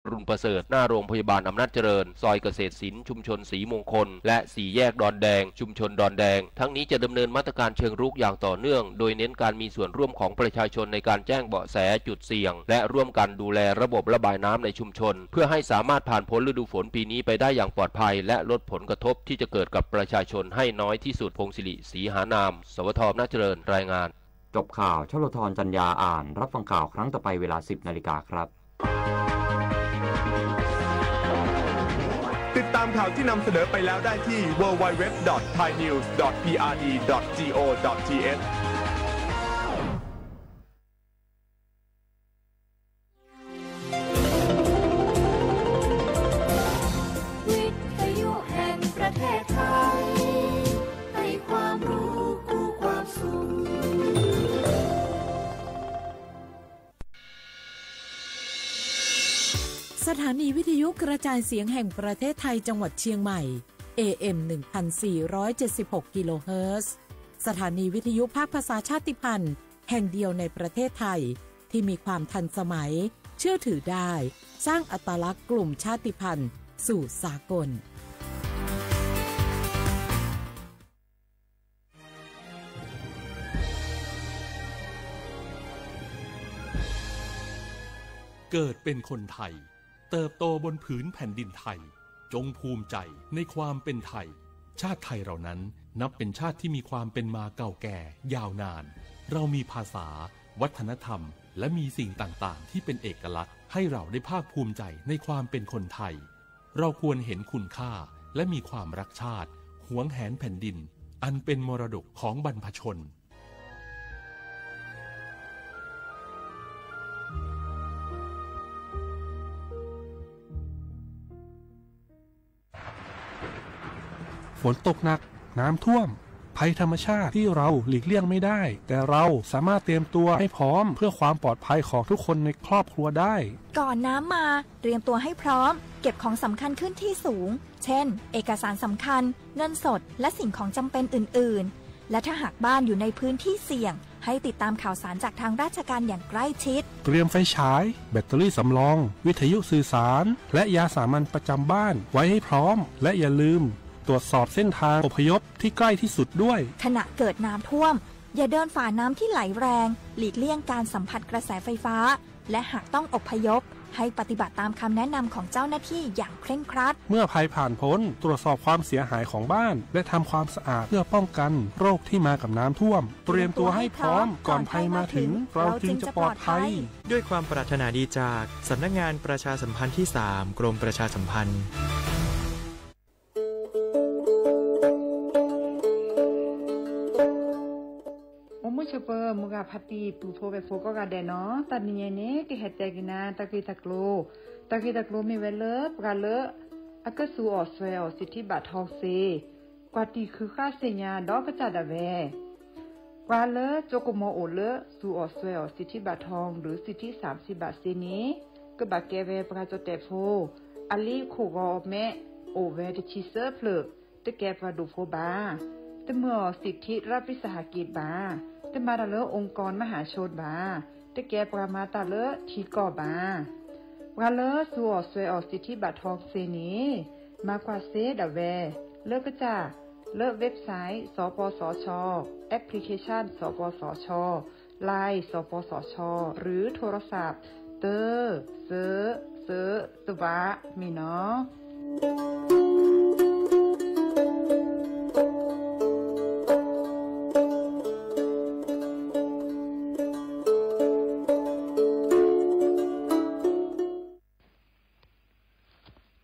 อรุณประเสริฐ หน้าโรงพยาบาลอำนาจเจริญ ซอยเกษตรศิลป์ ชุมชนศรีมงคล และสี่แยกดอนแดง ชุมชนดอนแดง ทั้งนี้จะดำเนินมาตรการเชิงรุกอย่างต่อเนื่อง โดยเน้นการมีส่วนร่วมของประชาชนในการแจ้งเบาะแสจุดเสี่ยง และร่วมกันดูแลระบบระบายน้ำในชุมชน เพื่อให้สามารถผ่านพ้นฤดูฝนปีนี้ไปได้อย่างปลอดภัย และลดผลกระทบที่จะเกิดกับประชาชนให้น้อยที่สุด พงศิริ ศรีหานาม สวท อำนาจเจริญ รายงาน จบข่าว ชลธร จันยา อ่าน รับฟังข่าวครั้งต่อไปเวลา สิบนาฬิกาครับ ติดตามข่าวที่นำเสนอไปแล้วได้ที่ ดับเบิลยู ดับเบิลยู ดับเบิลยู ดอท ไทยนิวส์ ดอท พีอาร์ดี ดอท จี โอ ดอท ที เอช วิทยุแห่งประเทศไทย ให้ความรู้คู่ความสุข สถานีวิทยุกระจายเสียงแห่งประเทศไทยจังหวัดเชียงใหม่ เอ เอ็ม หนึ่งพันสี่ร้อยเจ็ดสิบหก กิโลเฮิรตซ์ สถานีวิทยุภาคภาษาชาติพันธุ์แห่งเดียวในประเทศไทย ที่มีความทันสมัย เชื่อถือได้ สร้างอัตลักษณ์กลุ่มชาติพันธุ์สู่สากล เกิดเป็นคนไทย เติบโตบนผืนแผ่นดินไทย จงภูมิใจในความเป็นไทย ชาติไทยเรานั้นนับเป็นชาติที่มีความเป็นมาเก่าแก่ยาวนาน เรามีภาษา วัฒนธรรม และมีสิ่งต่างๆ ที่เป็นเอกลักษณ์ ให้เราได้ภาคภูมิใจในความเป็นคนไทย เราควรเห็นคุณค่า และมีความรักชาติ หวงแหนแผ่นดิน อันเป็นมรดกของบรรพชน ฝนตกหนัก น้ำท่วม ภัยธรรมชาติที่เราหลีกเลี่ยงไม่ได้ แต่เราสามารถเตรียมตัวให้พร้อมเพื่อความปลอดภัยของทุกคนในครอบครัวได้ ก่อนน้ำมา เตรียมตัวให้พร้อม เก็บของสำคัญขึ้นที่สูง เช่น เอกสารสำคัญ เงินสด และสิ่งของจำเป็นอื่นๆ และถ้าหากบ้านอยู่ในพื้นที่เสี่ยง ให้ติดตามข่าวสารจากทางราชการอย่างใกล้ชิด เตรียมไฟฉาย แบตเตอรี่สำรอง วิทยุสื่อสาร และยาสามัญประจำบ้านไว้ให้พร้อม และอย่าลืมตรวจสอบเส้นทางอพยพที่ใกล้ที่สุดด้วย ขณะเกิดน้ำท่วม อย่าเดินฝ่าน้ำที่ไหลแรง หลีกเลี่ยงการสัมผัสกระแสไฟฟ้า และหากต้องอพยพ ให้ปฏิบัติตามคำแนะนำของเจ้าหน้าที่อย่างเคร่งครัด เมื่อภัยผ่านพ้น ตรวจสอบความเสียหายของบ้าน และทำความสะอาดเพื่อป้องกันโรคที่มากับน้ำท่วม เตรียมตัวให้พร้อม ก่อนภัยมาถึง เราจึงจะปลอดภัย ด้วยความปรารถนาดีจากสำนักงานประชาสัมพันธ์ที่สาม กรมประชาสัมพันธ์ အိၣ်မုာ်ဆိးပၢၤ မုၢ်ဂၤဖါတံၢ် ပုၢ်ဖိဝဲၢ်ဖိကိးဂၤဒဲးနီၤ, တနံၤညါအံၤန့ၣ် ကဟဲတဲက့ၤနၤ တၢ်ဂ့ၢ်တၢ်ကျိၤ, တၢ်ဂ့ၢ်တၢ်ကျိၤမ့ၢ်ဝဲလၢ ပှၤလၢအကစူးအီၣ်စွဲအီၣ်စံးထံဘၣ်ထီစ့ ကွၢ်တံၢ်ဃုာ်ဃာ်သ့ၣ်ညါဒီးကစၢ်ဒၣ်ဝဲ ပှၤလၢကၠိကမီၤအိၣ်လၢစူးအီၣ်စွဲအီၣ်စံးထံဘၣ်ထီ ဒီးစံးထံစၢ်စံးဘၣ်စ့န့ၣ် ကဘၣ်ကဲဝဲပှၤကၠီၣ်တဲၣ်ဖိ, အလံာ်ခိၣ်ဂီၤမဲ အိၣ်ဝဲတဆံသၢဖျၢၣ်, တကဲပှၤဒိၣ်ဖိဘၣ်, တမၢအီၤစံးထံရၢပံစဟးက့ဘၣ်, တမၤတၢ်လၢအီၤကီၢ်မဟၣ်ဆိဘၣ်, တကဲပှၤမၤတၢ်လၢထံကီၢ်ဘၣ်. ပှၤလၢစူးအီၣ်စွဲအီၣ်စံးထံဘၣ်ထီစ့န့ၣ် မၤကွၢ်စ့ဒၣ်ဝဲ လၢကစၢ် လၢ website စပစချ, application စပစချ, Line စပစချ หรือโทรศัพท์ သၢ သၢ သၢ သၢ သၢ မ့ၢ်နီၤ.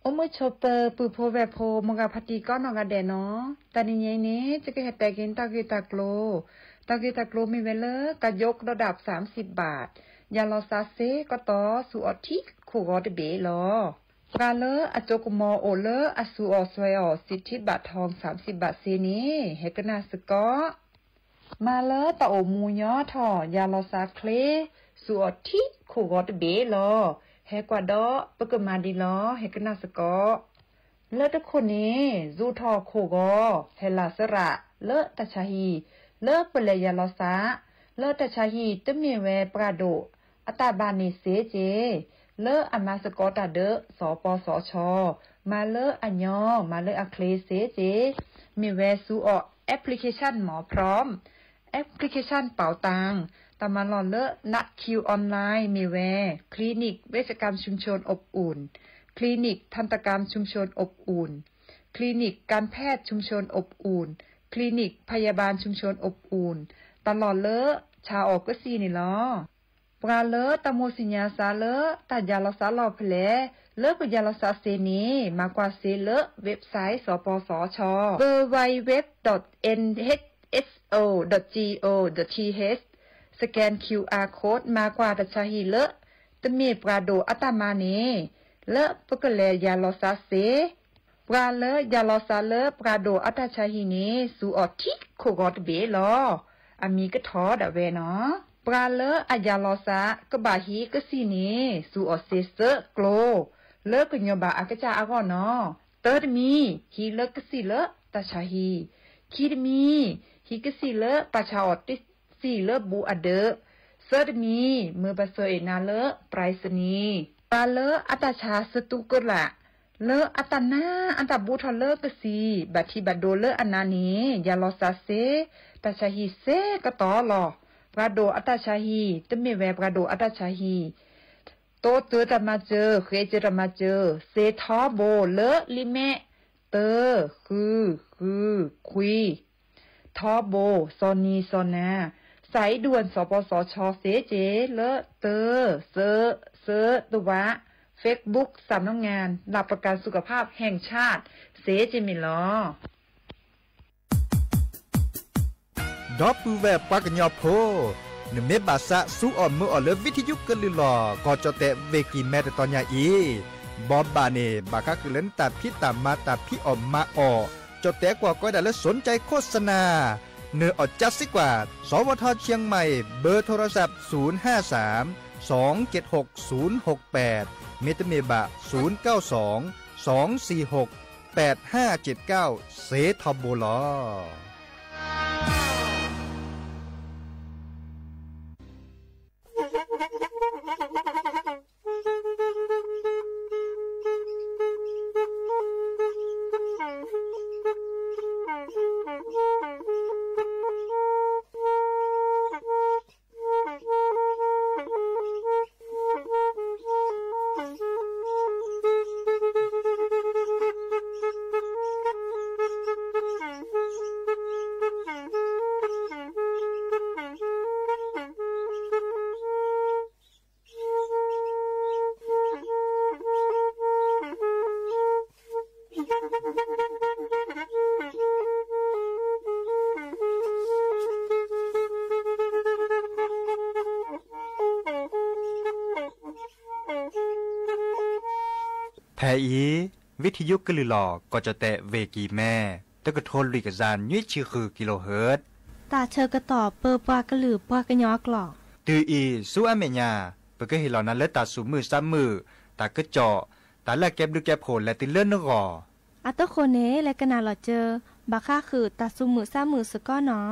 အိၣ်မုာ်ဆိးပၢၤ ပုၢ်ဖိဝဲၢ်ဖိ မုၢ်ဂၤဖါတံၢ်ကိးနီၢ်ဂၤဒဲးနီၤ, တနံၤညါအံၤန့ၣ် ယကဟဲတဲက့ၤတၢ်ဂ့ၢ်တၢ်ကျိၤ, တၢ်ဂ့ၢ်တၢ်ကျိၤမ့ၢ်ဝဲလၢ ကၠိကဒီးဒၣ် สามสิบบาท, ယၤလီၤစးစ့ကတီၢ် စူးအီၣ်ထံခိၣ်ဂီၤတဘ့ၣ်လီၤ. ပှၤလၢအကၠိကမီၤအိၣ်လၢအစူးအီၣ်စွဲအီၣ်စံးထံဘၣ်ထီ สามสิบบาท စ့န့ၣ် ဟဲကနၣ်စ့ၢ်ကီး မၤလၢတၢ်အိၣ်မူညီထီၣ် ယၤလီၤစးချ့ စူးအီၣ်ထံခိၣ်ဂီၤတဘ့ၣ်လီၤ. ဟဲကွၢ်ဒီးပကမၤဒ်လီၤ ဟဲကနၣ်စ့ၢ်ကီး. လၢတခိၣ်န့ၣ် စူးထီၣ်ခိၣ်ဂီၤ ဟဲလီၤစရး လၢတၢ်ဆါဟံၣ် လၢပလဲၤယၤလီၤစး လၢတၢ်ဆါဟံၣ်တမ့ၢ်ဝဲပှၤဒိၣ်အတၢ်ဘၣ်န့ၣ်စ့က့ၢ်. လၢအမၤသကိးတၢ်ဒီး စီၤပီစီၤဆီ, မၤလၢအညီ မၤလၢအချ့စ့ၢ်ကီး, မ့ၢ်ဝဲဆူအီၤ application မ့ၢ် Chrome, application เป๋าตัง, တၢ်မၤလီၢ်လၢ နးၣ် Q Online မ့ၢ်ဝဲ คลินิกเวชกรรมชุมชนอบอุ่น, คลินิกทันตกรรมชุมชนอบอุ่น, คลินิกการแพทย์ชุมชนอบอุ่น, คลินิกพยาบาลชุมชนอบอุ่น တၢ်လီၢ်လၢ ဆါအီၣ်ကစံၣ်န့ၣ်လီၤ. ပှၤလၢတၢ်မိၣ်သ့ၣ်ညါစးလၢ တၢ်ယၤလီၤစးလီၢ်ဖဲလဲၣ်, လၢပယၤလီၤစးစ့န့ၣ် မၤကွၢ်စ့လၢ website စီၤပီစီၤဆီ, www.nhso.go.th, scan QR code မၤကွၢ်တၢ်ဆါဟံၣ်လၢ တမ့ၢ်ပှၤဒိၣ်အတၢ်မၤန့ၣ် လၢပကလဲၤယၤလီၤစးစ့ ပှၤလၢယၤလီၤစးလၢပှၤဒိၣ်အတၢ်ဆါဟံၣ်န့ၣ် စူၤအီၤထံခိၣ်ဂီၤတဘ့ၣ်လီၤ. အမံၤကထီၣ်ဒၣ်ဝဲနီၤ. ပှၤလၢအယၤလီၤစးကဘၣ်ဟံးကစံၣ်န့ၣ် စူၤအီၤစ့သၢကျိၤ လၢကညီၤဘၣ်အကစၢ်အဂီၢ်နီၤ. တၢတမံၤ ဟံးလၢကစံၣ်လၢတၢ်ဆါဟံၣ်, ခံတမံၤ ဟံးကစံၣ်လၢပာ်ဆါအီၤတစံၣ်လၢဘူးအဒၢး, သၢတမံၤ မၢပဆၢအ့ၣ်နၤလၢ ပြၢးစနံၤ. ပှၤလၢအတၢ်ဆါစတူးကလာ် လၢအတၢ်နါအတၢ်ဘူးထီၣ်လၢကစံၣ် ဘၣ်ထံးဘၣ်ဒိလၢအနါန့ၣ် ယၤလီၤစးစ့ တၢ်ဆါဟံၣ်စ့ကတီၢ်လီၤ. ပှၤဒိၣ်အတၢ်ဆါဟံၣ် တမ့ၢ်ဝဲပှၤဒိၣ်အတၢ်ဆါဟံၣ် တိစၢၤတၢ်မၤစၢၤ ဃ့စၢၤတၢ်မၤစၢၤ စ့ထီဘိလၢလံာ်မဲး တၢ ဃု ဃု ခွံ ထီဘိ စီၤနံၤစီၤနၤ สายด่วน စီၤပီစီၤဆီ စ့က့လၢ တၢ စၢ စၢ တဝး Facebook สำนักงานหลักประกันสุขภาพแห่งชาติ စ့က့မ့ၢ်လီၤ. ဒီပုၢ်ဝဲၢ်ပှၤကညီဖိ, နမ့ၢ်ဘၣ်သးစူၤအီၣ်မုာ်အီၣ်လၢ ဝံထံယုကလုၢ်လီၤ ကီၢ်ကၠီၣ်တဲၣ် ဝ့ၢ်ကံၢ်မဲ တတီၤညါအံၤ, ဘိးဘၣ်န့ၣ် ဘၣ်ဃးဃုာ်လၢနတၢ်ဖံးတၢ်မၤ တၢ်ဖံးအီၣ်မၤအီၣ်, ကၠီၣ်တဲၣ်ကွၢ်ကီဒၣ်လၢ สนใจโฆษณา နၢၤအီၣ်ကၠါစ့ကွၢ် สวท เชียงใหม่ เบอร์โทรศัพท์ ศูนย์ห้าสาม สองเจ็ดหก ศูนย์หกแปด မ့တမ့ၢ်ဘၣ် ศูนย์เก้าสอง สองสี่หก แปดห้าเจ็ดเก้า စ့ထီဘိလီၤ. ဖဲအံၤ ဝံထံယုကလုၢ်လီၤ ကီၢ်ကၠီၣ်တဲၣ် ဝ့ၢ်ကံၢ်မဲ တကထိလွံၢ်ကယၤနွံဆံဃု kilohertz တၢ်ဆၢကတီၢ်ပၢပှၤကလုာ်ပှၤကညီအကျိာ်, တုၤအံၤဆူအမဲာ်ညါ ပကဟ့ၣ်လီၤနၤလၢတၢ်သူၣ်မုာ်သးမုာ်, တၢ်ကစီၣ်, တၢ်လၢအကဲဘျုးကဲဖှိၣ်လဲၤတုၤလၢနဂီၢ်. အတဃိန့ၣ် လဲၤကနၣ်လီၤစၢၤ ဘၣ်ဃးဃုာ်တၢ်သူၣ်မုာ်သးမုာ်စ့ၢ်ကီးနီၤ.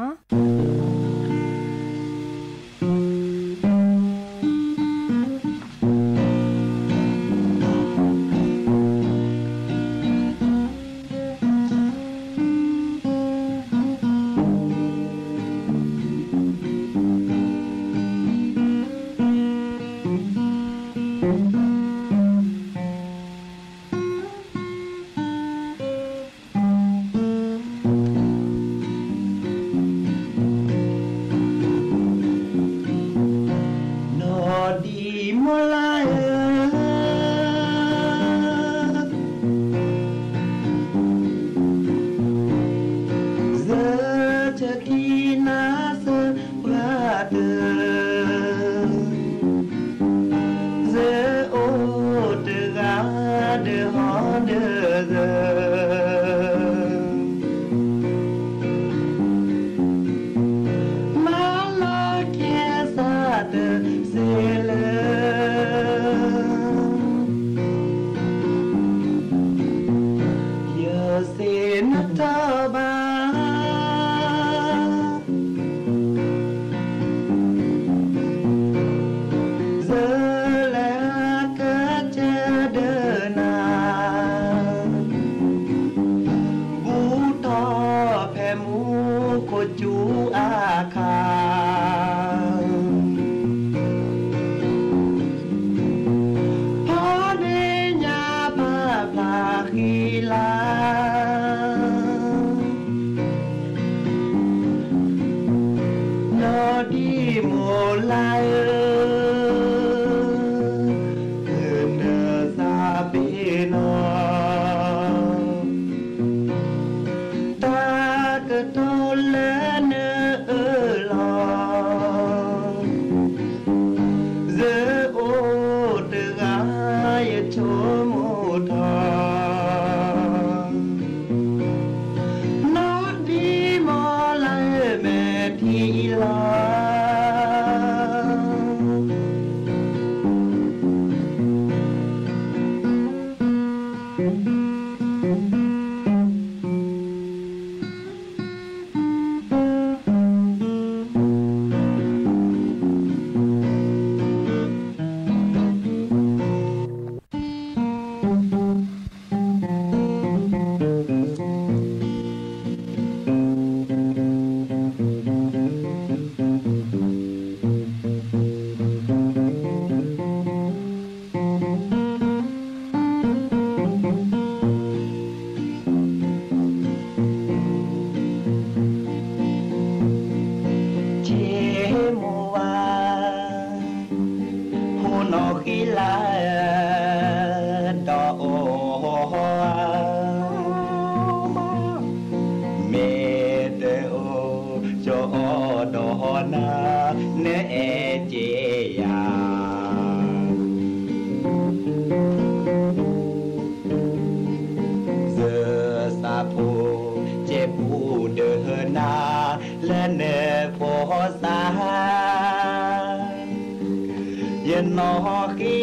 နီၢ်ဃံ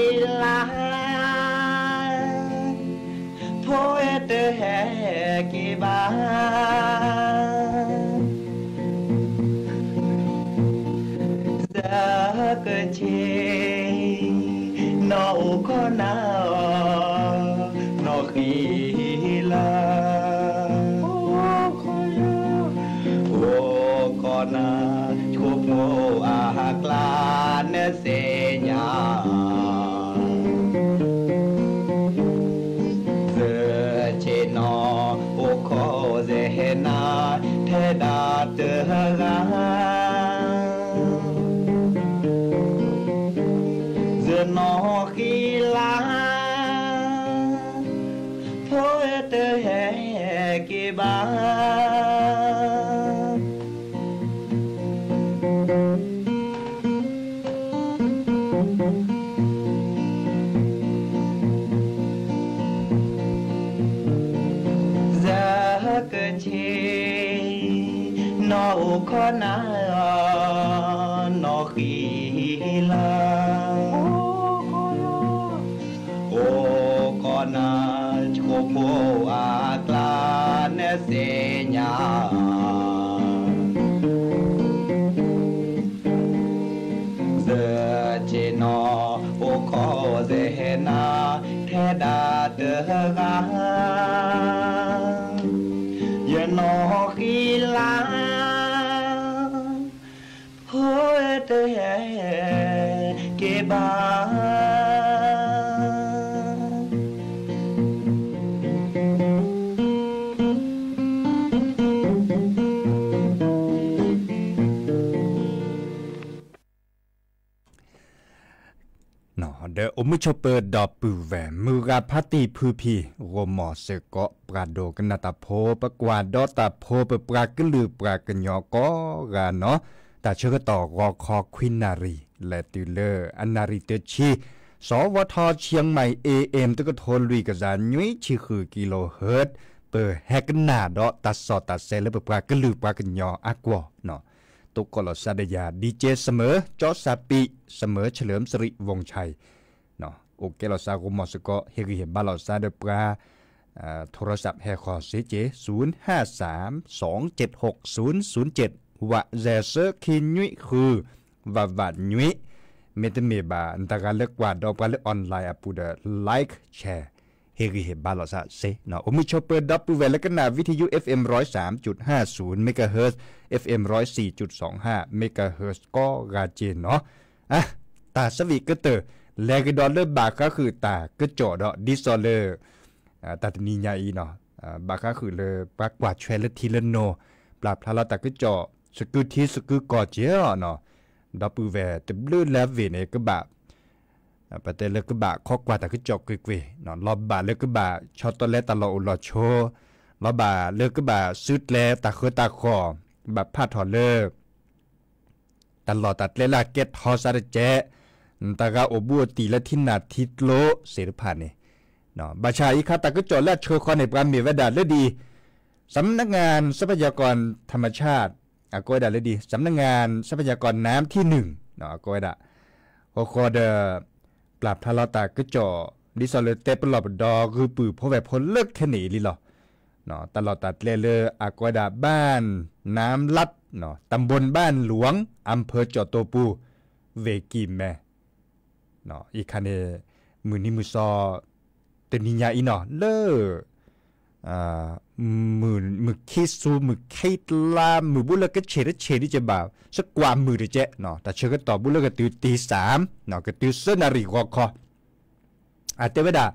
လၤ, ဖိတဟဲက့ၤဘၣ်, စကဆ့, နီၢ်အိၣ်ခိးနၤ, နီၢ်ဃံလၤ အိၣ်ခိးနၤ, ဆိဖိအကျါ နသ့ၣ်ညါ, စဆ့နီၢ်အိၣ်ခိးစ့ၢ်နၤ ထဲဒၣ်တဂၤ စနီၢ်ဃံလၤ, ဖိတဟဲက့ၤဘၣ်, စကဆ့, နီၢ်အိၣ်ခိးနၤ, နီၢ်ဃံလၤ အိၣ်ခိးနၤ, ဆိဖိအကျါ နသ့ၣ်ညါ, စဆ့နီၢ်အိၣ်ခိးစ့ၢ်နၤ ထဲဒၣ်တဂၤ, ယနီၢ်ဃံလၤ ဖိတဟဲက့ၤဘၣ်. ဒီးအိၣ်မုာ်ဆိးပၢၤဒီပုၢ်ဝဲၢ် မုၢ်ဂၤဖါတံၢ်ဖုဖံ ဂီၢ်မီၢ်စ့ၢ်ကီး ပှၤဒိကနၣ်တၢ်ဖိ ပကွၢ်ဒီးတၢ်ဖိ ပပှၤကလုာ်ပှၤကညီကိးဂၤနီၣ်, တၢ်ဆၢကတီၢ်ဂီၤခီခွံနၣ်ရံၣ် လဲၤတုၤလၢအနၣ်ရံၣ်တဆံ, စဝထ Chiang Mai A M တကထိလွံၢ်ကယၤနွံဆံဃု kilohertz, ပဟဲကနၣ်ဒီးတၢ်စီၣ်တၢ်ဆဲးလၢပပှၤကလုာ်ပှၤကညီအကွီၢ်နီၣ်, တိကိးလီၤစၢ်ဒီးယၤ DJ စမၢၤ ကၠီစၢ်ပံး စမၢၤ เฉลิมสิริวงศ์ชัย အိၣ်ကဲလီၤစၢ်ဂီၢ်မီၢ်စ့ၢ်ကီး ဟ့ၣ်ဂံၢ်ဟ့ၣ်ဘါလီၤစၢ်ဒီးပှၤ โทรศัพท์ ဟဲဃီၤစ့ၢ်ကီး ศูนย์ห้าสาม สองเจ็ดหก ศูนย์ศูนย์เจ็ด ဝးစဲးဆၢခံနွံဃု ဝးဝးနွံ, မ့တမ့ၢ်ဘၣ် နတဂၤလၢကွၢ်ဒီးပှၤလၢ online အပူၤဒီး like share ဟ့ၣ်ဂံၢ်ဟ့ၣ်ဘါလီၤစၢ်စ့ၢ်နီၣ်, အိၣ်မုာ်ဆိးပၢၤဒီပုၢ်ဝဲၢ်လၢကနၣ် ဝံထယု FM ร้อยสามจุดห้าศูนย์ megahertz, FM ร้อยสี่จุดสองห้า megahertz ကိးဂၤက့ၤနီၣ်, တၢ်ဆၢဝံၤကတၢၢ် လဲၤကဒီးလၢဘၣ်ဃးဃုာ်တၢ်ကစီၣ်ဒီး ဒ်သိးလၢ တၢ်တနံၤညါအံၤနီၣ်, ဘၣ်ဃးဃုာ်လၢပှၤကွၢ်ဆွဲလၢထံလၢနိ, ပျၢ်ဖျါလီၤတၢ်ကစီၣ် စကုထံစကုကီၢ်က့ၤအီၤနီၣ်, ဒီပုၢ်ဝဲၢ်တဘျုးလၢအဝ့ၢ်န့ၣ် ကဘၣ် ပတဲလၢကဘၣ်ခီကွၢ်တၢ်ကစီၣ်ကွ့ၢ်ကွ့ၢ်, လီၤဘၣ်လၢကဘၣ်ဆီတလဲတၢ်လီၢ်အိၣ်လီၢ်ဆိ, လီၤဘၣ်လၢကဘၣ်စုကျဲတၢ်ဃၢတၢ်ဃီၣ်, ဘၣ်ဖးထီၣ်လၢ တၢ်လီၢ်တၢ်ကျဲလၢအကဲထီစၢ်တကဲး, တၢ်ဂၤအိၣ်ဘူးအိၣ်တံၢ်လၢထံနၢ်ထံကျိသ့ၣ်တဖၣ်န့ၣ်, ဘၣ်ဆၣ်အံၤခါတၢ်ကစီၣ်လၢအဆှၢဃီန့ၣ် ပှၤမ့ၢ်ဝဲဒၣ်လၢဒ်အံၤ, สำนักงานทรัพยากรธรรมชาติ အကိးဝဲဒၣ်လၢဒ်အံၤ สำนักงานทรัพยากรน้ำที่หนึ่ง အကိးဝဲဒၣ်, ဃီဃီဒီး ပျၢ်ဖျါလီၤတၢ်ကစီၣ် ဒ်သိးလၢတဲပလီၢ်ပဒီဂုာ်ပုၢ်ဖိဝဲၢ်ဖိလၢခဲန့ၣ်အံၤလံလီၤ. တၢ်လီၢ်တၢ်ကျဲလၢအကိးဝဲဒၣ် บ้านน้ำลัด ตำบลบ้านหลวง อำเภอจอมเตปู ဝ့ၢ်ကံၢ်မဲ အံၤခါန့ၣ် မုၢ်နံၤမုၢ်သီ တနံၤညါအံၤနီၣ် လၢ မုၢ်ခံဆူ မုၢ်ခံတလါ မုၢ်ဘူးလၢကဆ့ၣ်တဆ့ၣ်ဒ်ကဘၣ် စကွၢ်မုၢ်တကဲး, တၢ်ဆၢကတီၢ်ဘူးလၢကတုၤတံၤစၢ် ကတုၤသၢနၣ်ရံၣ်ဂီၤခီ အတဲဝဲဒၣ်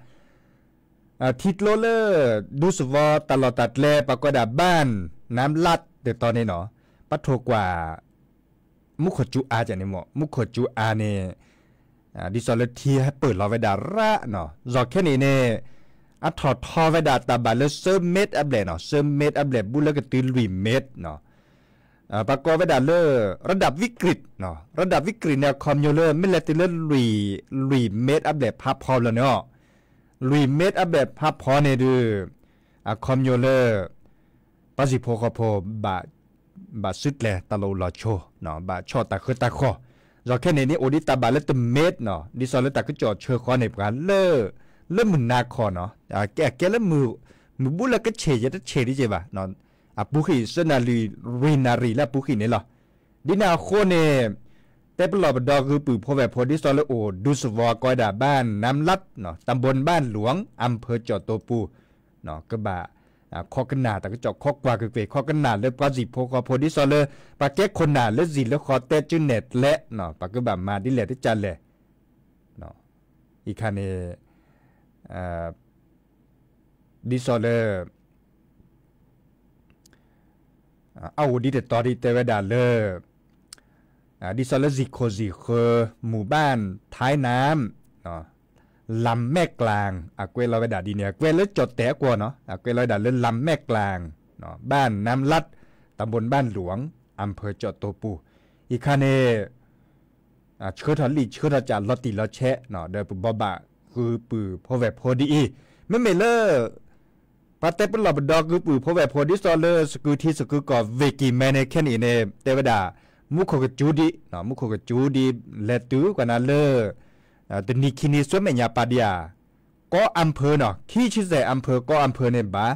ထံကျိလၢ ဒူသဝီတၢ်လီၢ်တၢ်ကျဲ ပှၤကိးဒၣ် บ้านน้ำลัด တတီၤန့ၣ်နီၣ် ပှၤထိၣ်ကွၢ် မူခိၣ်စူၤအါန့ၣ်မ့ၢ် မူခိၣ်စူၤအါန့ၣ် ဒ်သိးလၢထံဟဲပၢၢ်လီၤဝဲဒၣ်ရၣ်နီၣ် ယီၤခဲန့ၣ်န့ၣ် အထီၣ်ထီဝဲဒၣ်တၢ်ဘၣ်လၢသၢမ့ၣ်အဘျဲၣ်နီၣ် သၢမ့ၣ်အဘျဲၣ်ဘူးလၢကတုၤလွံၢ်မ့ၣ်နီၣ် ပှၤကိးဝဲဒၣ်လၢ ระดับวิกฤตနီၣ် ระดับวิกฤตန့ၣ် အခီပညီလၢ မ့ၢ်လဲၤတုၤလၢလွံၢ် လွံၢ်မ့ၣ်အဘျဲၣ်ဖးဖီလီၤန့ၣ် လွံၢ်မ့ၣ်အဘျဲၣ်ဖးဖီန့ၣ်ဒီး အခီပညီလၢ ပှၤဟံၣ်ဖိဃီဖိ ဘၣ်စုကျဲၤတၢ်လီၢ်အိၣ်လီၢ်ဆိ ဘၣ်ဆီၣ်တၢ်ဃၢတၢ်ဃီၣ် ယီၤခဲန့ၣ်န့ၣ် အိၣ်ဒံးတၢ်ဘၣ်လၢတမ့ၢ်နီၤ ဒ်သိးလၢတၢ်ကစီၣ်ဆှၢဃီန့ၣ် ပှၤလၢ လၢမုၢ်နၤခီနီၤ ကဲ ကဲလၢမုၢ် မုၢ်ဘူးလၢကဆ့ၣ်ယဲတဆ့ၣ်ဒ်က့ဘၣ် အပူၤဃံၣ် သၢနၣ်ရံၣ် လွံၢ်နၣ်ရံၣ်လၢအပူၤဃံၣ်န့ၣ်လီၤ. ဒ်န့ၣ်အဃိန့ၣ် တဲပလီၢ်ပဒီ ဂုၢ်ပုၢ်ဖိဝဲၢ်ဖိ ဒ်သိးလၢအိၣ်ဒူသဝီကိးဝဲဒၣ် บ้านน้ำลัดနီၤ ตำบลบ้านหลวง อำเภอจอมเต่าปู ကဘၣ် ခိးကနၣ် တၢ်ကစီၣ်ခိးကွၢ်ကွ့ၢ်ကွ့ၢ် ခိးကနၣ်လၢပှၤစံၣ်ဖိဃီဖိ ဒ်သိးလၢ ပှၤကဲခိၣ်နၢ်လၢစံၣ်လၢဃီတဲစုနဲၣ်ကျဲနီၤ ပှၤကဘၣ်မၤဒ်လဲၣ်တကလဲၣ် အံၤခါန့ၣ် ဒ်သိးလၢ အအိၣ်ဒံးတတီၤဒ်တဲဝဲဒၣ်လၢ ဒ်သိးလၢစံၣ်ခိၣ်စံၣ်ဃၢၤ หมู่บ้านท้ายน้ำ ลำแม่กลาง အကွဲးလီၤဝဲဒၣ်ဒ်န့ၣ် အကွဲးလၢကၠီၣ်တဲာ်အကွီၢ်နီၤ အကွဲးလီၤဝဲဒၣ်လၢ ลำแม่กลาง บ้านน้ำลัด ตำบลบ้านหลวง อำเภอจอมเต่าปู အံၤခါန့ၣ် ဆှၢထီၣ်လံာ်ဆှၢထီၣ်စၢ်လီၤတံၢ်လီၤဆဲး ဒီးပဘိးဘၣ်ဂုၢ်ပုၢ်ဖိဝဲၢ်ဖိဒ်အံၤ မ့မ့ၢ်လၢ ပှၤတဲပလီၢ်ပဒီဂုၢ်ပုၢ်ဖိဝဲၢ်ဖိ ဒ်သိးလၢစကုထံစကုကီၢ် ဝ့ၢ်ကံၢ်မဲန့ၣ် ခဲနံၣ်အံၤန့ၣ် တဲဝဲဒၣ် မူခိၣ်ကစူၤဒံး မူခိၣ်ကစူၤဒံး လဲၤတုၤကွၢ်နၤလၢ တနံၤခံနံၤ ဆူမဲာ်ညါပာ်ဒံးဧါ ကီၢ်အၣ်ဖၢၣ်နီၤ ခံဆံသဲးအၣ်ဖၢၣ် ကီၢ်အၣ်ဖၢၣ်န့ၣ်ဘၣ်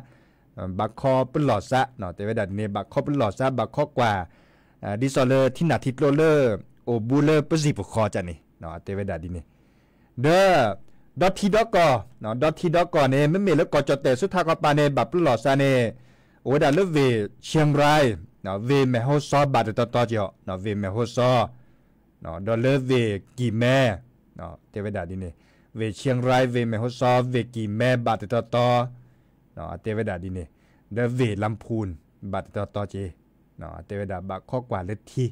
ဘၣ်ခီပလီၢ်သး တဲဝဲဒၣ်ဒ်န့ၣ် ဘၣ်ခီပလီၢ်သး ဘၣ်ခီကွၢ် ဒ်သိးလၢထံနၢ်ထံကျိလၢ အိၣ်ဘူးလၢပစံၣ်ပဃီကန့ၣ် တဲဝဲဒၣ်ဒ်န့ၣ် ဒီး ဒီထံဒီကီၢ် ဒီထံဒီကီၢ်န့ၣ် မ့မ့ၢ်လၢကီၢ်ကၠီၣ်တဲာ်ဆူထးခီပၤန့ၣ် ဘၣ်ပလီၢ်သးန့ၣ် အိၣ်ဝဲဒၣ်လၢဝ့ၢ် เชียงราย ဝ့ၢ်แม่ฮ่องสอน ဘၣ်တတီၤတီၤက့ၤအီၤ ဝ့ၢ် แม่ฮ่องสอน ဒီးလၢဝ့ၢ်ကံၢ်မဲ တဲဝဲဒၣ်ဒ်န့ၣ် ဝ့ၢ် เชียงราย ဝ့ၢ် แม่ฮ่องสอน ဝ့ၢ်ကံၢ်မဲ ဘၣ်တတီၤတီၤ တဲဝဲဒၣ်ဒ်န့ၣ် ဒီးဝ့ၢ် ลำพูน ဘၣ်တတီၤတီၤက့ၤ တဲဝဲဒၣ်ဘၣ်ခီကွၢ်လၢထံ ခီ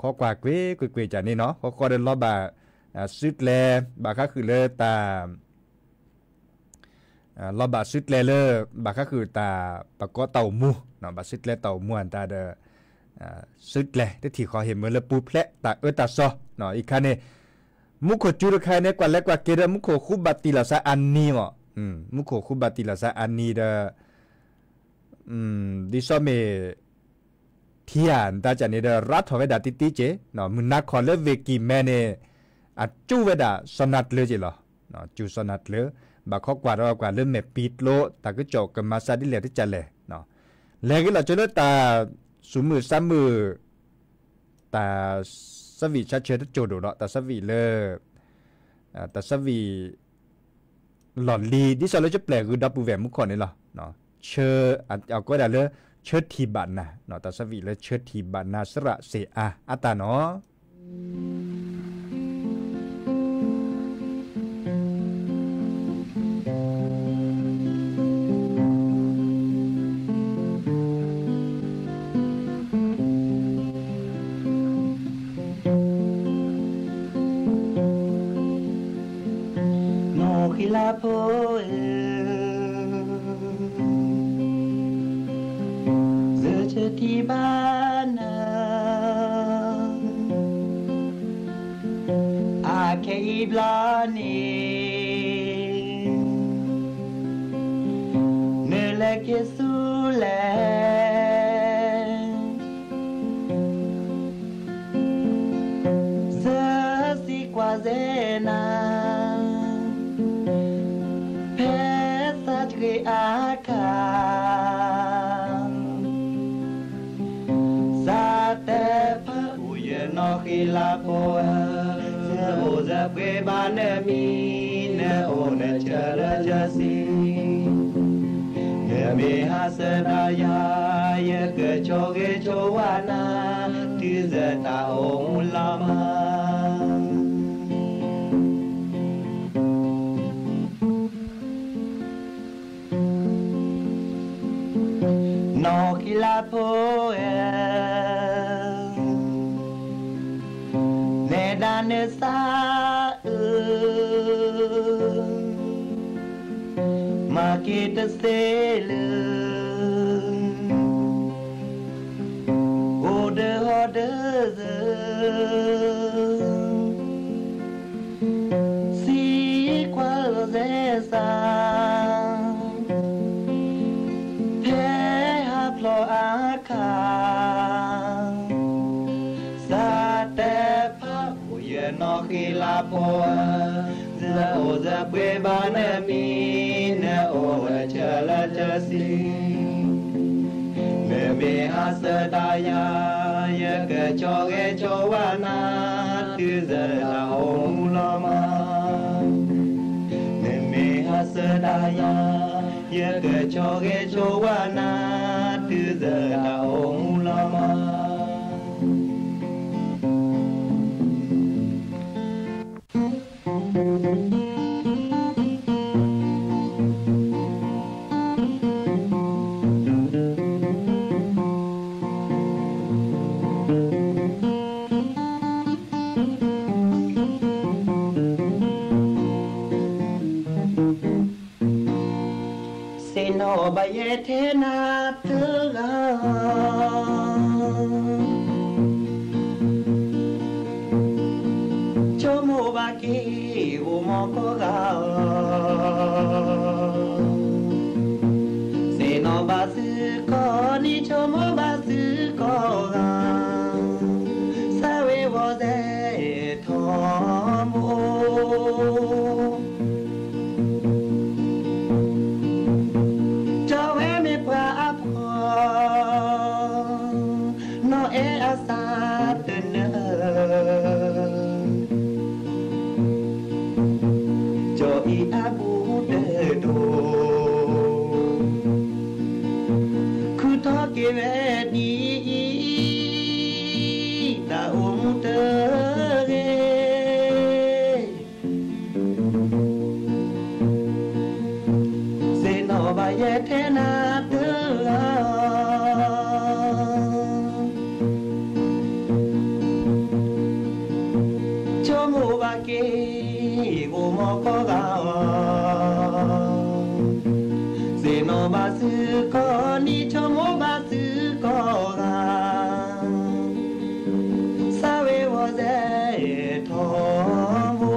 ကွၢ်ကွ့ၢ်ကွ့ၢ်ကွ့ၢ်ကန့ၣ်နီၤ ဃီဃီဒီးလီၤဘၣ် စုကျဲ ဘၣ်ဃးဃုာ်လၢတၢ် လီၤဘၣ်စုကျဲလၢ ဘၣ်ဃးဃုာ်တၢ် ပကိးတၢ်အိၣ်မူ ဘၣ်စုကျဲတၢ်အိၣ်မူအတၢ်ဒီး စုကျဲတထံၣ်ဃီဟ့ၣ်မၢလၢပူၤဖျဲးတၢ်အၢတၢ်သီ အံၤခါန့ၣ် မူခိၣ်စူၤတခါအံၤန့ၣ် ကွၢ်လဲၤကွၢ်က့ၤဒီးမူခိၣ်ဃူဘၣ်တံၢ်လီၤသးအါနံၤမး မူခိၣ်ဃူဘၣ်တံၢ်လီၤသးအါနံၤဒီး ဒ်သိးမ့ၢ် ထံဧါ နတၢ်ကန့ၣ်ဒီး ရါထီၣ်ဝဲဒၣ်တံၢ်တံၢ်က့ၤ မုၢ်နၤခီလၢဝ့ၢ်ကံၢ်မဲန့ၣ် အစူၤဝဲဒၣ်စီၤနၤကျၢၤက့ၤလီၤ စူၤစီၤနၤကျၢၤ ဘၣ်ခီကွၢ်ဒီးကွၢ်လၢမဲာ်ပံၤကျိ တၢ်ကစီၣ်ကမၤစၢ်ဒ်လဲၣ်တကလဲၣ် လဲၤဂ့ၤလီၤဆိလၢတၢ်သူၣ်မုာ်သးမုာ် တၢ်ဆၢဝံၣ်ဆၢဆၢတစိၢ်ဒိၣ်ဒီး တၢ်ဆၢဝံၣ်လၢ တၢ်ဆၢဝံၣ် လီၢ်လံၤ ဒ်သိးလၢဆၢပျဲၢ်ဂုၤဒီပုၢ်ဝဲၢ်မူခိၣ်န့ၣ်လီၤ ဆၢ အကိးဝဲဒၣ်လၢ ဆၢထံၣ်ဘၣ်နၤ တၢ်ဆၢဝံၣ်လၢဆၢထံၣ်ဘၣ်နၤ စရၣ်စ့ၣ်အါ အတၢ်နီၤ နီၢ်ဃံလၤဖိဧၢ, ယဆၢထံၣ်ဘၣ်နၤ, အခဲအံၤဘျီန့ၣ် နလဲၤက့ၤဆူလဲၣ် ယစံးကွၢ်စဲနၤ ဖဲသးတဂ့ၤအခါ စးတဲဖးအူယနီၢ် ဃံလၤဖိဧၢ, ယအိၣ်ယပှဲၤဘၣ်နမံၤ, နအိၣ်နဆၢလၢယစံး, နမ့ၢ်ဟးဆၢဒၣ်ယၤ, ယကဆိၣ်ဂ့ၤဆိၣ်ဝါနၤ, တုၤယတၢ်အိၣ်မူလီၤမး. နီၢ်ဃံလၤဖိဧၢ, နဲဒၣ်နသးအုး, မၤက့ၤတသ့လၢၤ, အိၣ်ဒီးဟီၣ်ဒီးယၢၤ, စံးကွၢ်စဲသး, ဖဲဟးဖျိးအခါ, စးတဲဖး ဖိဧၢ, ယအိၣ်ယပှဲၤဘၣ်နမံၤ, နအိၣ်ဝဲဆၢလၢဆၢဆံ, နမ့ၢ်ဟးဆၢဒၣ်ယၤ, ယကဆိၣ်ဂ့ၤဆိၣ်ဝါနၤ, တုၤယတၢ်အိၣ်မူလီၤမး. နမ့ၢ်ဟးဆၢဒၣ်ယၤ, ယကဆိၣ်ဂ့ၤဆိၣ်ဝါနၤ, တုၤယတၢ်အိၣ်မူလီၤမး. သ့ၣ်နီၣ်ဘၣ်ယဲထဲနၤတဂၤ, ဆိကမိၣ်ဘၣ်က့ၤ အိၣ်မီၤကိးဂၤ, သ့ၣ်နီၣ်ဘၣ်သုကိးနံၤ ဆိကမိၣ်ဘၣ်သုကိးဂၤ, သးဝ့ၤဝီၤစဲထီဘိ ကၠီဝဲမ့ၢ်ပှၤအဖှီၣ်, နီၢ်အဲၣ်အသးတနၢၤ, ကၠီအံၤအဘူးတဒိၣ်, ခုၣ်ထီၣ်က့ၤဝဲဒ်အံၤ, တၢ်အိၣ်မူတဂ့ၤ သ့ၣ်နီၣ်ဘၣ်ယဲထဲနၤတဂၤ, ဆိကမိၣ်ဘၣ်က့ၤ အိၣ်မီၤကိးဂၤ, သ့ၣ်နီၣ်ဘၣ်သုကိးနံၤ ဆိကမိၣ်ဘၣ်သုကိးဂၤ, သးဝ့ၤဝီၤစဲထီဘိ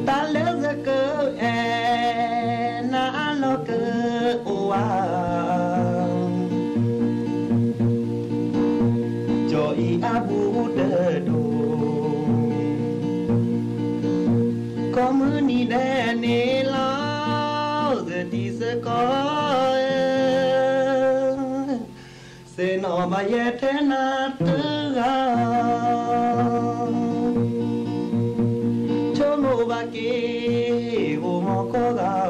တၢ်လၢယကအဲၣ်နၤအလီၢ်ကအိၣ်ဧါ, ကၠီအံၤအဘူးတဒိၣ်, ကိးမုၢ်နံၤဒဲးန့ၣ်လီၤ ယတံၤသကိးဧၢ, သ့ၣ်နီၣ်ဘၣ်ယဲထဲနၤတဂၤ, ဆိကမိၣ်ဘၣ်က့ၤ အိၣ်မီၤကိးဂၤ,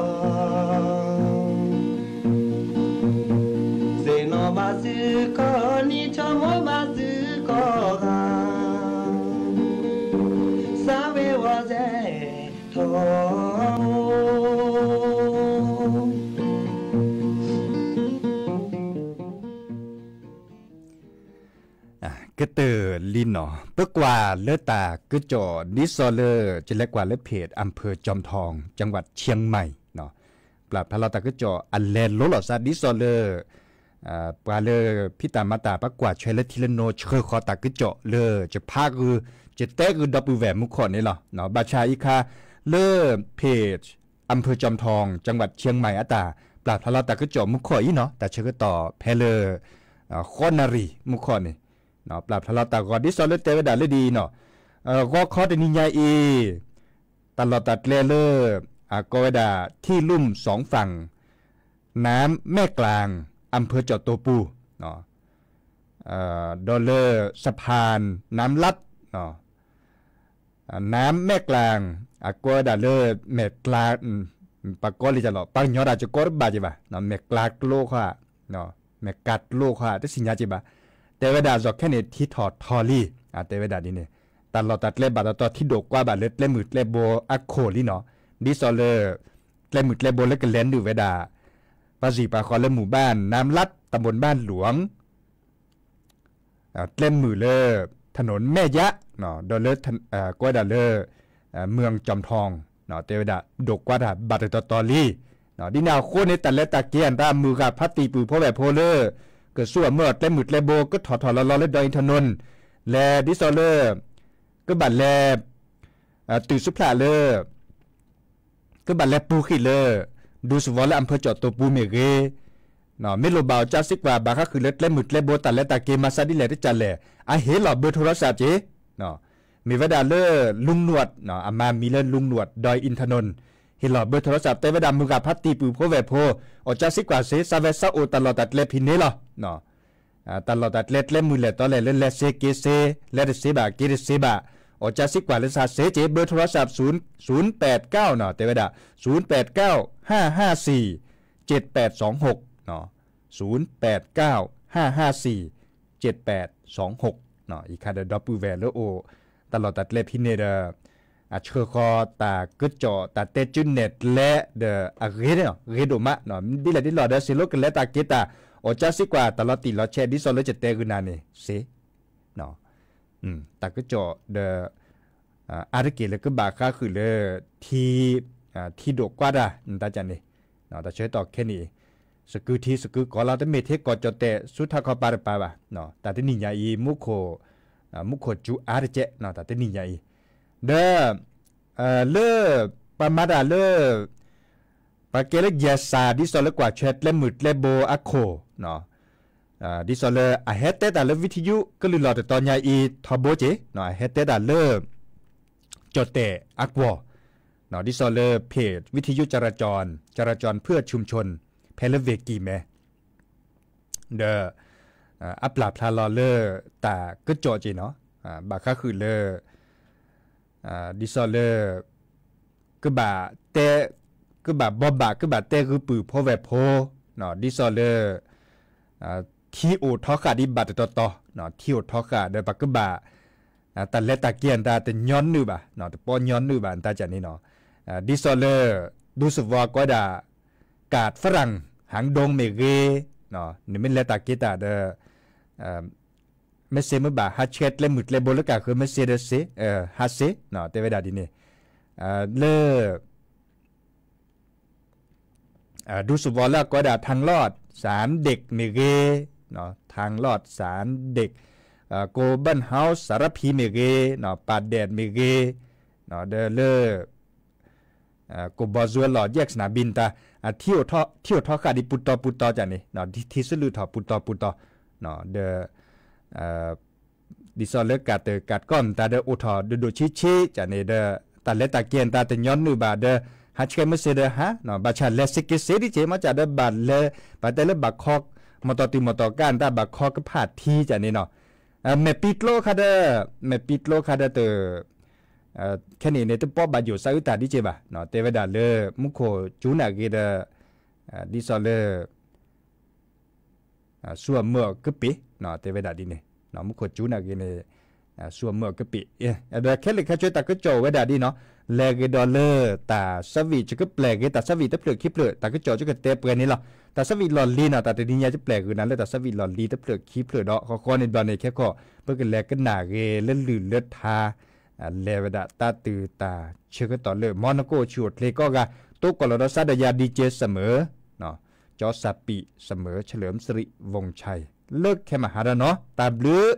သ့ၣ်နီၣ်ဘၣ်သုကိးနံၤ ဆိကမိၣ်ဘၣ်သုကိးဂၤ, သးဝ့ၤဝီၤစဲထီဘိ ကတၢၢ်လံနီၤ, ပကွၢ်လၢတၢ်ကစီၣ် ဒ်သိးလၢ ယလဲၤကွၢ်လၢ เพจ อำเภอจอมทอง จังหวัดเชียงใหม่ နီၤ, ပျၢ်ဖျါလီၤတၢ်ကစီၣ်အလဲၤလိၤလိာ်သး ဒ်သိးလၢ ပှၤလၢဖံးတၢ်မၤတၢ် ပှၤကွၢ်ဆွဲလၢထံလၢနိ ဆှၢဃီၤတၢ်ကစီၣ်လၢ ယဖးဂုာ် ယတဲဂုာ်ဒီပုၢ်ဝဲၢ်မူခိၣ်န့ၣ်လီၤ. ဘၣ်ဆၣ်အံၤခါ လၢ เพจ อำเภอจอมทอง จังหวัดเชียงใหม่ အတၢ် ပျၢ်ဖျါလီၤတၢ်ကစီၣ်မူခိၣ်အံၤနီၤ, တၢ်ဆၢကတီၢ်ဖဲလၢ ဃိးနၣ်ရံၣ်မူခိၣ်န့ၣ် ပျၢ်ဖျါလီၤတၢ်ဂီၤ ဒ်သိးလၢတဲဝဲဒၣ်လၢဒ်အံၤနီၤ, ဂီၤခီတနံၤညါအံၤ တၢ်လီၢ်တၢ်ကျဲလၢ အကိးဝဲဒၣ် ที่ลุ่มสองฝั่ง น้ำแม่กลาง อำเภอจอมเต่าปู ဒီးလၢ สะพานน้ำลัด น้ำแม่กลาง အကိးဝဲဒၣ်လၢ မဲာ်ကျါ ပှၤကိးလံတၢ်လီၤ ပှၤကညီဒၣ်ကကိးတဘၣ်က့ၤဘၣ် မဲာ်ကျါကျိခီ မဲာ်ကးကျိခီ တသ့ၣ်ညါက့ၤဘၣ်, တဲဝဲဒၣ်အစီၤခဲန့ၣ် ထံထီၣ်ထီလံ, တဲဝဲဒၣ်ဒ်န့ၣ် တၢ်လီၢ်တၢ်ကျဲဘၣ်တတီၤထံဒိၣ်ကွၢ်ဘၣ်လၢကျဲမုၢ်ကျဲဘိအခိၣ်လံနီၤ, ဒ်သိးလၢ ကျဲမုၢ်ကျဲဘိလၢကလဲၤနုာ်ဝဲဒၣ် ပှၤစံၣ်ပှၤဃီလၢမူၢ်ဘၣ် น้ำลัด ตำบลบ้านหลวง ကျဲမုၢ်လၢ ถนนแม่ยะ ဒီးလၢ ကိးဝဲဒၣ်လၢ เมืองจอมทอง တဲဝဲဒၣ် ဒိၣ်ကွၢ်တၢ်ဘၣ်တတီၤတီၤလံ. ဒ်န့ၣ်အဃိန့ၣ် တၢ်လဲၤတၢ်က့ၤအတၢ်မုၢ်ဂၢ်ဖးတံၢ်ပုၢ်ဖိဝဲၢ်ဖိလၢ ကစိအမၢၢ်အီၤကျဲမုၢ်ကျဲဘိ ကထီၣ်ထီၣ်လီၤလီၤလၢ ดอยอินทนนท์ လဲၤဒ်သိးလၢ ကဘၣ်လဲၤ တုၤဆူဖျးလၢ ကဘၣ်လဲၤပူၤဃံးလၢ ဒူသဝီလၢ อำเภอจอมเต่าปู မ့ၢ်ဂ့ၤ, မ့ၢ်လိၣ်ဘၣ်အီၤကၠါစံးကွၢ် ဘၣ်ဃးဃုာ်လၢကျဲမုၢ်ကျဲဘိ တၢ်လဲၤတၢ်က့ၤမၤစၢ်ဒ်လဲၣ်တကၢ်လဲၣ် အဟ့ၣ်လီၤ เบอร์โทรศัพท์ က့ၤ မ့ၢ်ဝဲဒၣ်လၢ ลุงหนวด အမၤမံၤလၢ ลุงหนวด ดอยอินทนนท์ ဟ့ၣ်လီၤ เบอร์โทรศัพท์ တဲဝဲဒၣ်မုၢ်ဂၤဖါတံၢ်ပုၢ်ဖိဝဲၢ်ဖိ အီၣ်ကၠါစံးကွၢ်စ့ စးဝဲစးအိၣ်တၢ်လီၢ်တၢ်ကျဲဖဲန့ၣ်လီၤ. တၢ်လီၢ်တၢ်ကျဲကျဲမုၢ်လဲၢ်တီလဲၢ်လၢ လဲၤစ့က့ၤစ့ လဲၤတစ့ဘၣ် က့ၤတစ့ဘၣ် အီၣ်ကၠါစံးကွၢ်လၢစးစ့က့ၤ เบอร์โทรศัพท์ ศูนย์ ศูนย์แปดเก้า နီၤ တဲဝဲဒၣ် ศูนย์แปดเก้า ห้าห้าสี่ เจ็ดแปดสองหก ศูนย์แปดเก้า ห้าห้าสี่ เจ็ดแปดสองหก အံၤခါဒီးဒီပုၢ်ဝဲၢ်လၢအိၣ် တၢ်လီၢ်တၢ်ကျဲဖဲန့ၣ်ဒီး အဆှၢဃီၤတၢ်ကစီၣ်တၢ်တဲကၠုနဲၣ်ကျဲဒီးအဂ့ၤန့ၣ် ဂ့ၤဒိၣ်မး ဒ်လဲၣ်ဒ်လဲၣ်ဒီး စ့လိကလဲၤတၢ်က့ၤတၢ် အီၣ်ကၠါစံးကွၢ်တၢ်လီၤတံၢ်လီၤဆဲး ဒ်သိးလၢယတဲဂုာ်နၤန့ၣ်စ့ တၢ်ကစီၣ်ဒီး အါတက့ၢ်လၢကဘၣ်ဃးဃုာ်လၢ ထံ ထံဒိၣ်ကွၢ်တၢ် နတၢ်ကၢ်န့ၣ် တၢ်ဆၢကတီၢ်ခဲန့ၣ် စကုထံစကုကီၢ်လီၤ တမ့ၢ်ထဲကီၢ်ကၠီၣ်တဲၣ်ဆူထးခီပၤတပၤဘၣ် တၢ်တနံၤညါအံၤ မူခိၣ် မူခိၣ်စူၤအါတကဲး တၢ်တနံၤညါအံၤ ဒီး လၢ ပှၤမၤတၢ်လၢ ပှၤကဲလၢယဲၢ်စၢ် ဒ်သိးလၢကွၢ်ထွဲကျဲမုၢ်ကျဲဘိအခိၣ် ဒ်သိးလၢအဟဲတဲတၢ်လၢ ဝံထယုကလုၢ်လီၢ်တတီၤညါအံၤ ထီဘိက့ၤ အဟဲတဲတၢ်လၢ ကၠီၣ်တဲၣ်အကွီၢ် ဒ်သိးလၢ เพจ วิทยุจราจร จราจรเพื่อชุมชน ဖဲလၢဝ့ၢ်ကံၢ်မဲ ဒီး အပျၢ်ဖျါလီၤလၢ တၢ်ကစီၣ်က့ၤနီၤ ဘၣ်ဃးဃုာ်လၢ ဒ်သိးလၢ ကဘၣ်တဲ ကဘၣ်ဘှီဘၣ် ကဘၣ်တဲဂုာ်ပုၢ်ဖိဝဲၢ်ဖိ ဒ်သိးလၢ ထံအိၣ်ထီဃာ်ဒံးဘၣ်တတီၤတီၤ ထံအိၣ်ထီဃာ်ဒီးပကဘၣ် တၢ်လဲၤတၢ်က့ၤအတၢ်တညီနုၢ်ဘၣ် တပီညီနုၢ်ဘၣ် နတၢ်ကၢ်န့ၣ်နီၤ ဒ်သိးလၢ ဒူသဝီကိးဒၣ် ကး ฝรั่ง ဟၣ်ဒိၣ်မ့ၢ်ဂ့ၤ နမ့ၢ်လဲၤတၢ်က့ၤတၢ်ဒီး မ့ၢ်စ့မ့ၢ်ဘၣ် ဟးဆှဲကျဲမုၢ်ကျဲဘိလၢကးဃုာ်မ့ၢ်စ့ဒီးစ့ ဟးစ့ တဲဝဲဒၣ်ဒ်န့ၣ် လၢ ဒူသဝီလၢအကိးဒၣ် ทางลอดสามเด็ก မ့ၢ်ဂ့ၤ ทางลอดสามเด็ก โกลเด้นเฮาส์ สารภี မ့ၢ်ဂ့ၤ ป่าแดด မ့ၢ်ဂ့ၤ ဒီးလၢ ကိၣ်ဘီစၢၤလီၢ် แยกสนามบิน တၢ် ထံအိၣ်ထီဃာ်ဒံးပူၤတီၤပူၤတီၤကၢ်န့ၣ် ထံဆလူၢ်ထီၣ်ပူၤတီၤပူၤတီၤ ဒီး ဒ်သိးလၢကးတၢ်ကးကီၢ်မတၤဒီးအိၣ်ထီၣ်ဒိၣ်ဒိၣ်ဆံးဆံးကၢ်န့ၣ်ဒီး တၢ်လဲၤတၢ်က့ၤတၢ်တညီနုၢ်ဘၣ်ဒီး ဟးဆှဲမ့ၢ်စ့ဒီးဟး ဘၣ်ဆၣ်လဲၤစ့က့ၤစ့ဒ်က့ၤ မ့ၢ်ကၢ်ဒီးဘၣ်လဲၤ ဘၣ်တဲလၢဘၣ်ခီ မီၢ်တီၢ်တုၤမီၢ်တီၢ်ကါ နတၢ်ဘၣ်ခီကဖၣ်ထံကၢ်န့ၣ်နီၤ မဲာ်ပံၤကျိခါဒီး မဲာ်ပံၤကျိခါဒီးတ ခဲန့ၣ်န့ၣ် တပီဘၣ်ယိၣ်စးအုးတၢ်ဒ်က့ၤဘၣ် တဲဝဲဒၣ်လၢ မူခိၣ်စူၤနၢ်ဂ့ၤဒီး ဒ်သိးလၢ စူၤအမုာ်အကပ့ၤ တဲဝဲဒၣ်ဒ်န့ၣ် မူခိၣ်စူၤနၢ်ဂ့ၤန့ၣ် စူၤအမုာ်အကပ့ၤ ဒီးခဲလၢာ်ခဲဆ့တၢ်ကစီၣ်အိၣ်ဝဲဒၣ်ဒ်နီၤ လဲၤဂ့ၤဒီးလၢတၢ်ဆၢဝံၣ် ယကပျဲၢ်ဂ့ၤ တၢ်ဆၢဝံၣ်တဖျၢၣ်ခံဖျၢၣ် တၢ်ကစီၣ်ယကတဲပှဲၤန့ၣ်လီၤ တၢ်ဆၢဝံၣ်လီၢ်လံၤနီၤ တၢ်တနံၤညါယပျဲၢ်ဂ့ၤနၤလၢတၢ်ဆၢဝံၣ်လီၢ်လံၤတဖျၢၣ်ခံဖျၢၣ်ဒီး ဃီဃီန့ၣ်ဘျီန့ၣ်ခဲခီ ပကလဲၤကနၣ်ဂ့ၤလၢလုၢ်လၢထါ လဲၤဝဲဒၣ်တၢ်တုၤတၢ်ဆၢကတီၢ်လၢ မီနကိၣ်ဆူၣ်အိၣ်ချ့ကိးဂၤ တိကိၢ်လီၤဒီးစါဒီးယၤ DJ စမၢၤ ကၠီစၢ်ပံးစမၢၤ เฉลิมสิริวงศ์ชัย လၢခဲမဟါဒီးနီၤ တၢ်ဘျုး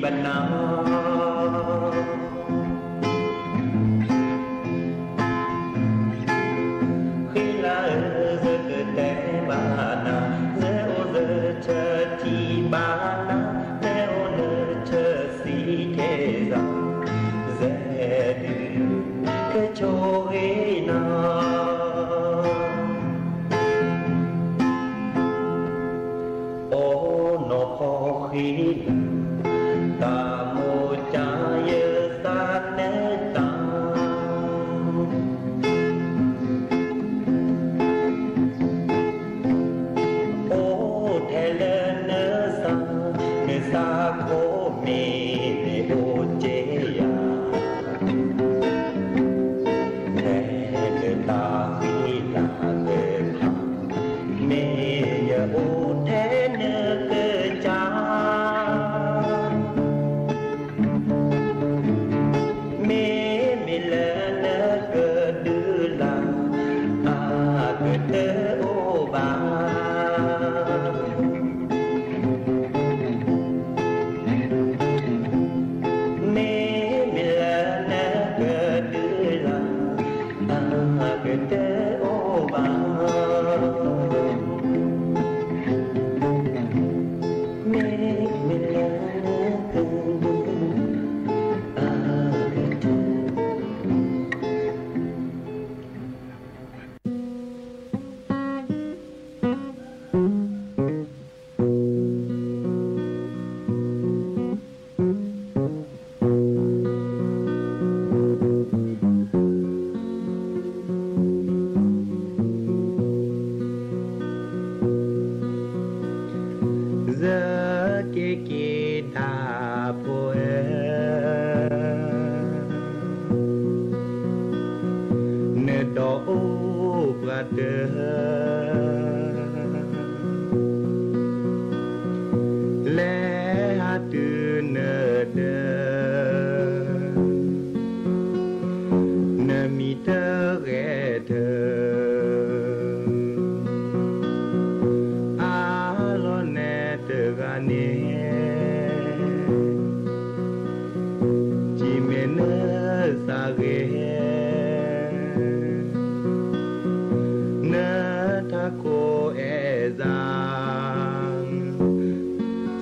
ဘၣ်နၤ ဃံလၤဧၢ ယကတဲဘၣ်နၤ, ယအိၣ်လၢထၢထံဘၣ်နၤ, ယအိၣ်လၢထၢစံးထဲစး, ယဒုးကဆိၣ်ဂ့ၤနၤ အိၣ်နီၢ်ဖီဃံလၤ, တၢ်မိၢ်ကၠၢ်ယသးနတၢ်, အိၣ်ထဲလၢနသး, နသးခိၣ်မ့ၢ်န့ၣ်အိၣ်က့ယၤ ထဲနတၢ်ဃံလၤသ့ၣ်တဖၣ်, မ့ၢ်ယအိၣ်ထဲနကစၢ်, မ့မ့ၢ်လၢနကဒုးလၢ်, အကတၢၢ်အိၣ်ဘၣ် မ့မ့ၢ်လၢနကဒုးလၢ်, အကတၢၢ်အိၣ်ဘၣ်, မ့မ့ၢ်လၢနကဒုးလၢ်, အကတၢၢ် ယက့ၤက့ၤဒၣ်ဖိဧၢ, နဒီးအိၣ်ပှၤတၢၢ် လဲၤဟးတုၤနဒၢး, နမံၤတဂဲၤထၢၣ်, အါလီၤနဲတဂၤန့ၣ်, ကၠံၣ်မဲာ်နသးဂဲၤ နထးခိၣ်အဲၣ်စၢ်,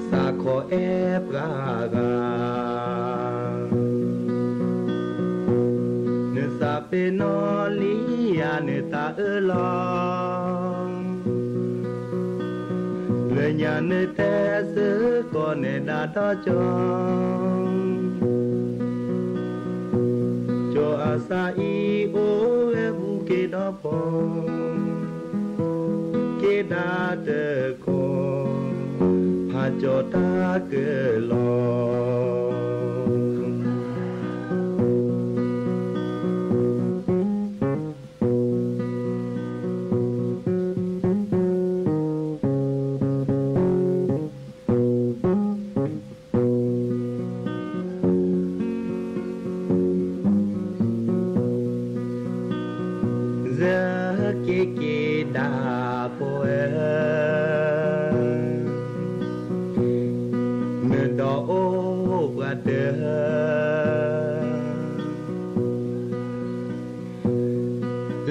သးခိၣ်အဲၣ်ပှၤဂၤ, နသးပ့ၤနီၣ်လံယၤနတၢ်အၢၣ်လီၤ, လၢညါနတဲစ့ၢ်ကီးနဒၣ်ဒီးကၠီ, ကၠီအသးအံၤအိၣ်ဝဲဘူးက့ၤဒီးပီၤ, က့ၤဒၣ်တခီ ဖးကၠီတၢ်ကလီၤ. ယက့ၤက့ၤဒၣ်ဖိဧၢ, နဒီးအိၣ်ပှၤတၢၢ်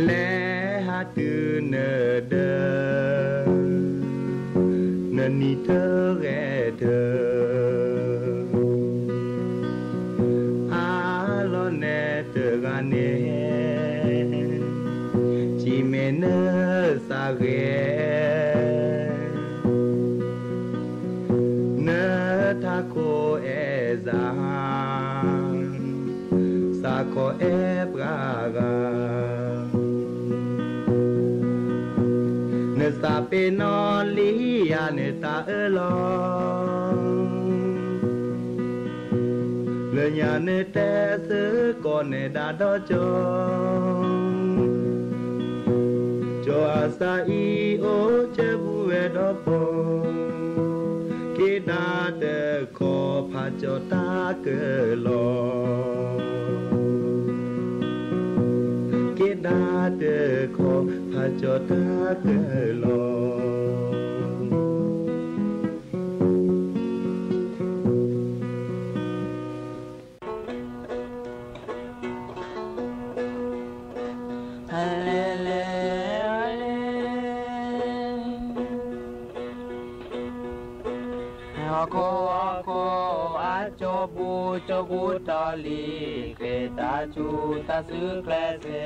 လဲၤဟးတုၤနဒၢး, နနံၤတဂဲၤထၢၣ်, အါလီၤနဲတဂၤန့ၣ်, ကၠံၣ်မဲာ်နသးဂဲၤ နထးခိၣ်အဲၣ်စၢ်, သးခိၣ်အဲၣ်ပှၤဂၤ, နသးပ့ၤနီၣ်လံယၤနတၢ်အၢၣ်လီၤ, လၢညါနတဲစ့ၢ်ကီးနဒၣ်ဒီးကၠီ, ကၠီအသးအံၤအိၣ်ကၢဘူးဝဲဒီးပီၤ, က့ၤဒၣ်တခီဖးကၠီတၢ်ကလီၤ, က့ၤဒၣ်တခီဖးကၠီတၢ်ကလီၤ. ဟီၣ်ခိၣ်အကၠိပူၤ ကၠိပူၤတီၤလံ, ဃ့တၢ်စူၤတၢ်ဆူကျဲစ့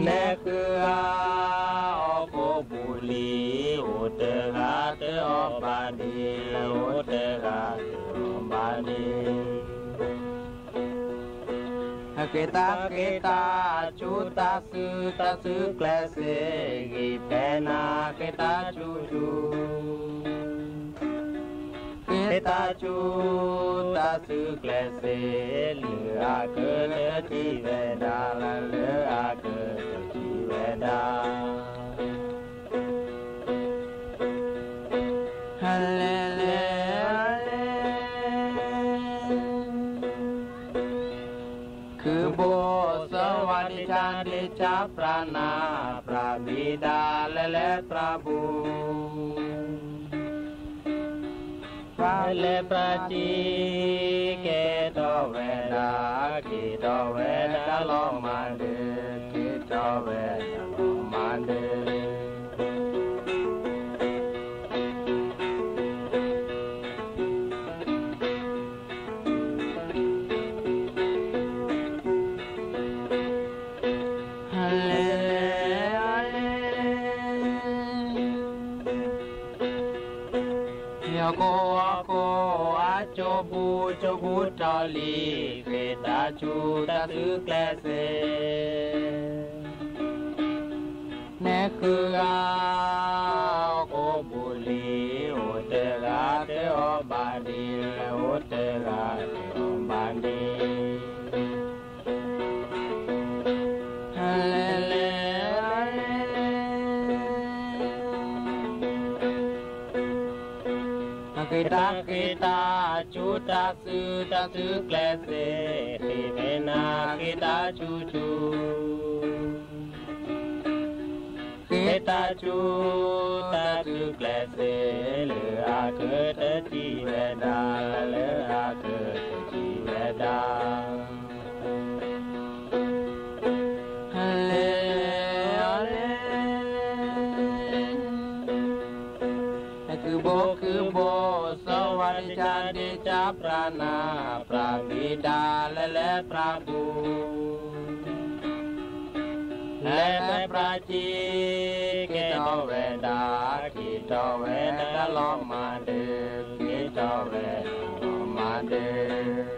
နဲဃုအါ ဟီၣ်ခိၣ်ပူၤလံ, အိၣ်တဂၤတအီၣ်ဘၣ်ဒံး, အိၣ်တဂၤတအီၣ်ဘၣ်ဒံး. ဃ့တၢ်ဃ့တၢ်စူၤတၢ်ဆူတၢ်ဆူကျဲစ့, ဂံၢ်ဖဲနၤ ဃ့တၢ်စူၤစူၤ ဃ့တၢ်စူၤတၢ်ဆူကျဲစ့, လၢအကတထံၣ်ဝဲဒၣ်, လၢအကတထံၣ်ဝဲဒၣ်. လဲၤလဲၤ ခုၣ်ဘိစီၤဝါဒ့ဆါ ဒ့ဆါပြးနၤ, ပြးဘံၣ်ဒါ လဲၤလဲၤပြးဘူး ပြးလဲၤပြးကံ ကဲထီၣ်ဝဲဒၣ်, ကဲထီၣ်ဝဲဒၣ်လီၤမၤဒၢး, ကဲထီၣ်ဝဲဒၣ်လီၤမၤဒၢး. လဲၤလဲၤ ဟီၣ်ခိၣ်အကၠိပူၤ ကၠိပူၤတီၤလံ, ဃ့တၢ်စူၤတၢ်ဆူကျဲစ့ နဲဃုအါ ဟီၣ်ခိၣ်ပူၤလံ, အိၣ်တဂၤတအီၣ်ဘၣ်ဒံး, အိၣ်တဂၤတအီၣ်ဘၣ်ဒံး. လဲၤလဲၤ ဃ့တၢ်ဃ့တၢ်စူၤတၢ်ဆူတၢ်ဆူကျဲစ့, ဃ့ဖဲနၤ ဃ့တၢ်စူၤစူၤ ဃ့တၢ်စူၤတၢ်ဆူကျဲစ့, လၢအကတထံၣ်ဝဲဒၣ်, လၢအကတထံၣ်ဝဲဒၣ်. လဲၤ ခုၣ်ဘိခုၣ်ဘိ စီၤဝါဒ့ဆါ ဒ့ဆါပြးနၤ, ပြးဘံၣ်ဒါ လဲၤလဲၤပြးဘူး လဲၤလဲၤပြးကံ ကဲထီၣ်ဝဲဒၣ်, ကဲထီၣ်ဝဲဒၣ်လီၤမၤဒၢး, ကဲထီၣ်ဝဲဒၣ်လီၤမၤဒၢး.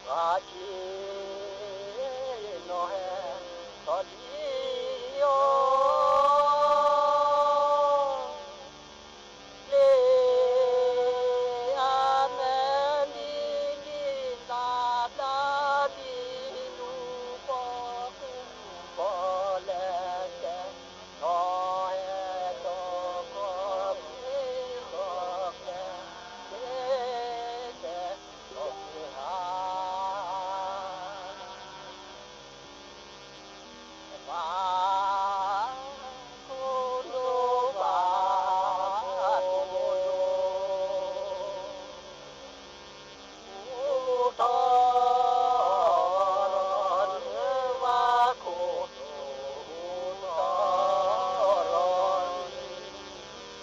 ဘၣ်ဆ့ၣ်နီၤဟဲထီၣ်လံအီၤ လ့အမဲဘံလံ လၢဘျါဘံလူၤပှီၢ်ကူၣ်ပီၣ်လဲၤကဲ နီၤဟဲထီၣ်ခီၣ်ဖံးလီၢ်ကျဲ လ့ကျဲ လီၤဖံးဟး ဘၣ်ခိၣ်ဒိၣ်ဘၣ်ခိၣ်ဒိၣ်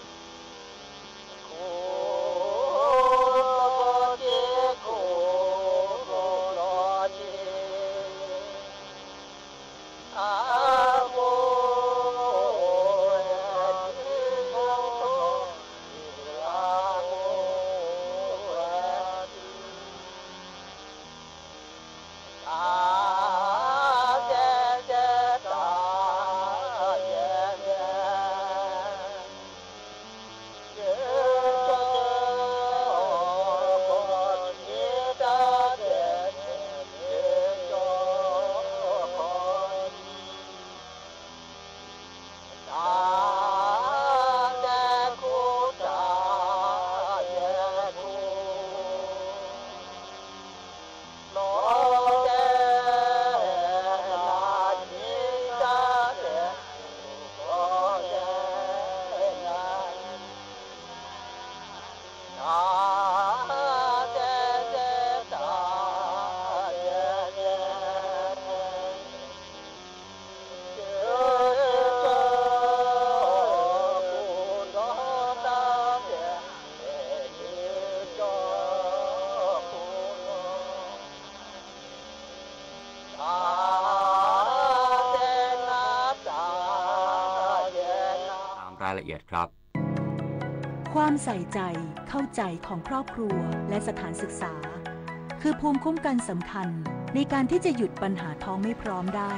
ဟူးထီၣ်လီၤလံ ခိၣ်က့ခိၣ် ခိၣ်လီၤက့ အမိၢ်ဝဲ အမိၢ်ဝဲ တၢ်တဲတဲ တၢ်ယဲၢ်ယဲၢ် လၢကၠီကၠီ တၢ်တဲတဲ လၢကၠီကၠီ တၢ်တဲခိၣ် တၢ်ယဲၢ်ခိၣ် လီၤတဲာ်နၤ တၢ်တဲ လီၤတဲာ်နၤ တၢ်တဲတဲ တၢ်တဲတဲ လၢကၠီကၠီ တၢ်တဲ လၢကၠီကၠီ တၢ်တဲနၤ တၢ်တဲနၤ ตามรายละเอียดครับ ความใส่ใจเข้าใจของครอบครัวและสถานศึกษา คือภูมิคุ้มกันสำคัญในการที่จะหยุดปัญหาท้องไม่พร้อมได้